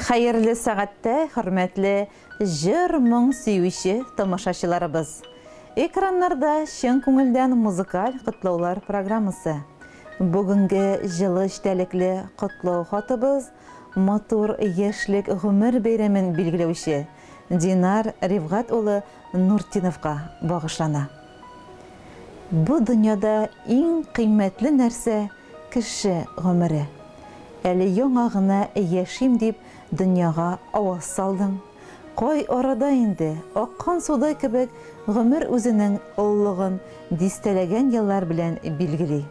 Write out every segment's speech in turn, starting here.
Хәерле сәгатьтә, хөрмәтле җыр-моң сөюче тамашачыларыбыз! Экраннарда чын күңелдән музыкаль котлаулар программасы. Бүгенге җылы эчтәлекле котлау хатыбыз матур яшьлек гомер бәйрәмен билгеләүче Динар Рифгать улы Нуртдиновка багышлана. Бу дөньяда иң кыйммәтле нәрсә, кеше гомере. Әле яңа гына яшим дип дөньяга аваз салдың. Кай арада инде, аккан судай кебек гомер үзенең олылыгын дистәләгән еллар белән билгели.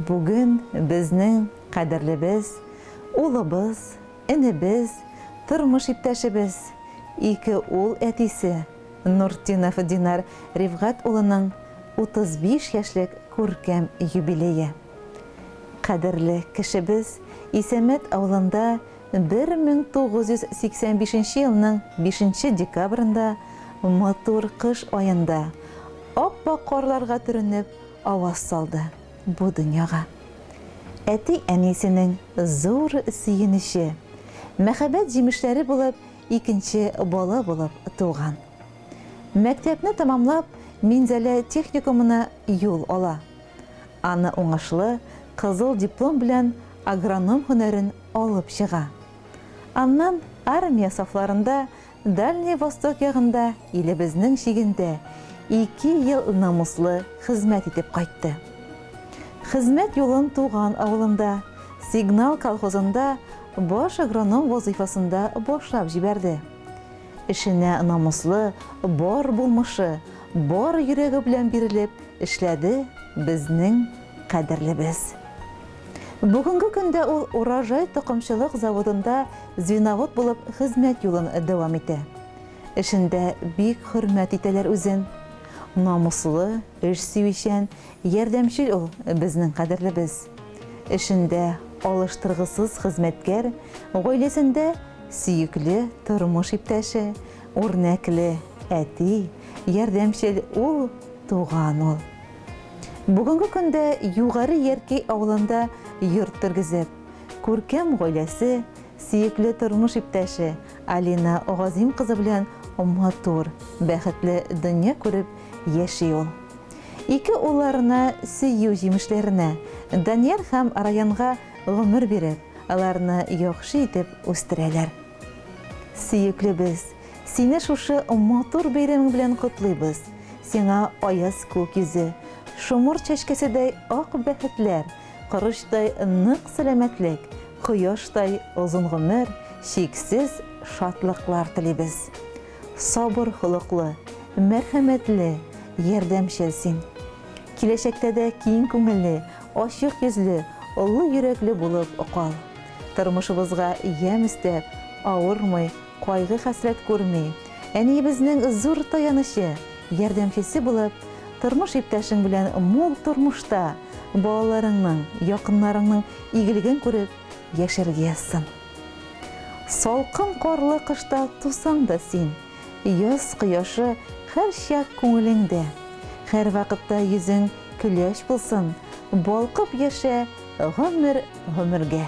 Бүген безнең кадерлебез, улыбыз, энебез, тормыш иптәшебез, ике ул әтисе Нуртдинов Динар Рифгать улының 35 яшьлек күркәм юбилее. Кадерле кешебез Исәмәт авылында 1985 елның бишенче декабрендә матур кыш аенда ап-ак карларга төренеп аваз салды бу дөньяга. Әти-әнисенең зур сөенече, мәхәббәт җимешләре булып икенче бала булып туган. Мәктәпне тәмамлап, Минзәлә техникумына юл ала. Аны уңышлы, кызыл диплом белән агроном һөнәрен алып чыга. Аннан армия сафларында Дальний Восток ягында илебезнең чигендә ике ел намуслы хезмәт итеп кайтты. Хезмәт юлын туган авылында, Сигнал колхозында баш агроном вазыйфасында башлап җибәрде. Эшенә намуслы, бар булмышы, бар йөрәге белән бирелеп эшләде безнең кадерлебез. Бүгенге көндә ул Урожай токымчылык заводында звеновод булып хезмәт юлын дәвам итә. Эшендә бик хөрмәт итәләр үзен. Намуслы, эш сөючән, ярдәмчел ул безнең кадерлебез. Эшендә алыштыргысыз хезмәткәр, гаиләсендә сөекле тормыш иптәше, үрнәкле әти, ярдәмчел ул, туган ул. Бүгенге көндә Югары Яркәй авылында йорт тергезеп, күркәм гаиләсе, сөекле тормыш иптәше Алина Газыйм кызы белән матур, бәхетле дөнья күреп яши ул. Ике улларына сөю җимешләренә, Данияр һәм Раянга гомер биреп, аларны яхшы итеп үстерәләр. Сөеклебез, сине шушы матур бәйрәмең белән котлыйбыз! Сиңа аяз күк йөзе, шомырт чәчкәседәй ак бәхетләр, корычтай нык сәламәтлек, кояштай озын гомер, чиксез шатлыклар телибез. Сабыр холыклы, мәрхәмәтле, ярдәмчел син. Киләчәктә дә киң күңелле, ачык йөзле, олы йөрәкле булып кал. Тормышыбызга ямь өстәп, авырмый, кайгы-хәсрәт күрми, әниебезнең зур таянычы, ярдәмчесе булып, тормыш иптәшең белән мул тормышта, балаларыңның, якыннарыңның игелеген күреп яшәргә язсын. Салкын карлы кышта тусаң да син, яз кояшы һәрчак күңелеңдә, һәрвакытта йөзең көләч булсын, балкып яшә гомер-гомергә.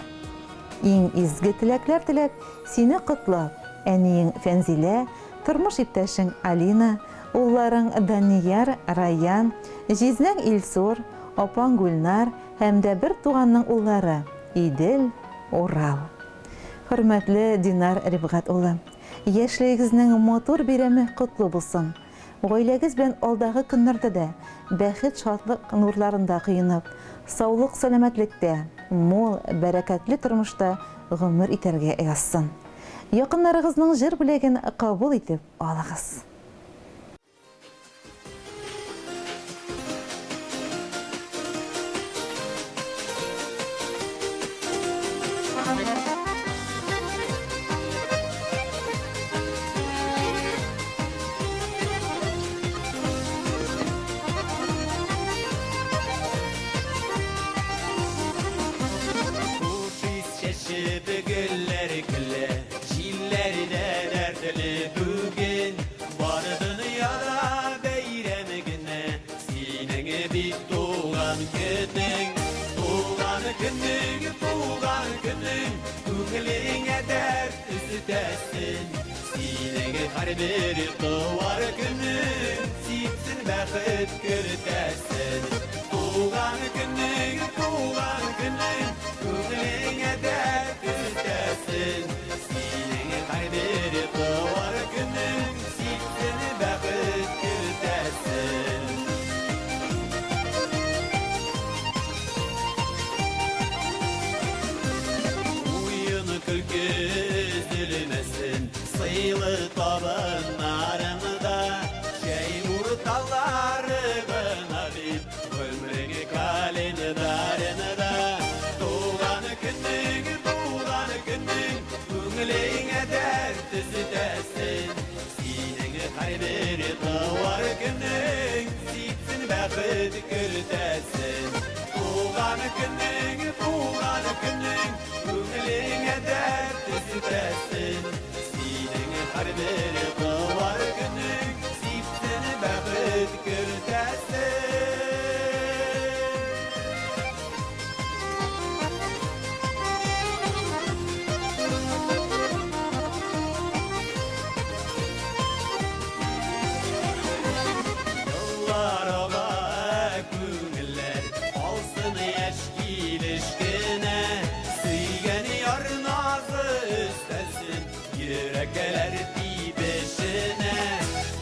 Иң изге теләкләр теләп, сине котлап, әниең Фәнзилә, тормыш иптәшең Алина, улларың Данияр, Раян, җизнәң Илсур, апаң Гөлнар һәм дә бер туганның уллары, Идел, Урал. Хөрмәтле Динар Рифгать улы! Яшьлегегезнең матур бәйрәме котлы булсын! Гаиләгез белән алдагы көннәрдә дә бәхет-шатлык нурларында коенып, саулык-сәламәтлектә, мул, бәрәкәтле тормышта гомер итәргә язсын. Якыннарыгызның җыр бүләген кабул итеп алыгыз. Туган көнең, туган көнең, күңелеңә дәрт. төзетәсен. Синең һәрбер туар көнең сипсен бәхет кертәсен. Туган көнең, туган көнең, күңелеңә дәрт өстәсен. Синең һәрбер туар көнең сипсен бәхет кертәсен. Уен көлке өзелмәсен, сыйлы табыннарыңда, чәй урталары гына бит, гомерең календарында. Туган көнең, туган көнең, күңелеңә дәрт өстәсен. Синең һәрбер туар көнең сипсен бәхет кертәсен. Туган көнең, туган көнең, күңелеңә дәрт өстәсен. Синең һәрбер туар көнең сипсен бәхет кертәсен. Еллар ага, күңелләр алсын яшь килеш кенә. Сөйгән яр назы өстәлсен йөрәкләр тибешенә.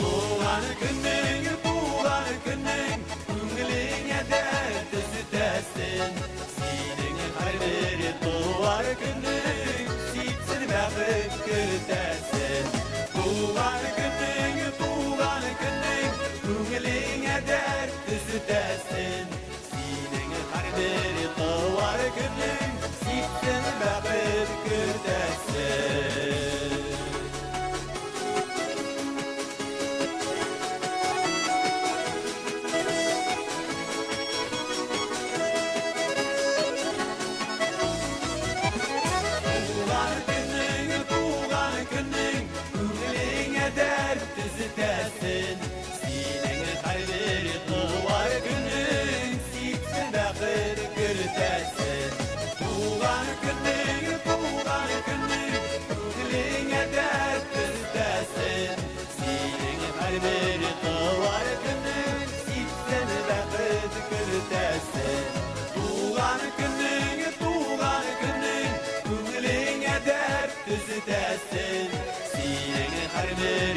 Туган көнең, туган көнең, күңелеңә дәрт өстәсен. Синең һәрбер туар көнең сипсен бәхет кертәсен. Туган көнең, туган көнең, күңелеңә дәрт өстәсен. Синең һәрбер туар көнең сипсен бәхет кертәсен. Туган көнең, туган көнең, күңелеңә дәрт өстәсен. Синең һәрбер туар көнең сипсен бәхет кертәсен. Туган көнең, туган көнең, күңелеңә дәрт өстәсен. Синең һәрбер туар көнең сипсен бәхет кертәсен. Туган көнең, туган көнең, күңелеңә дәрт өстәсен. Синең һәрбер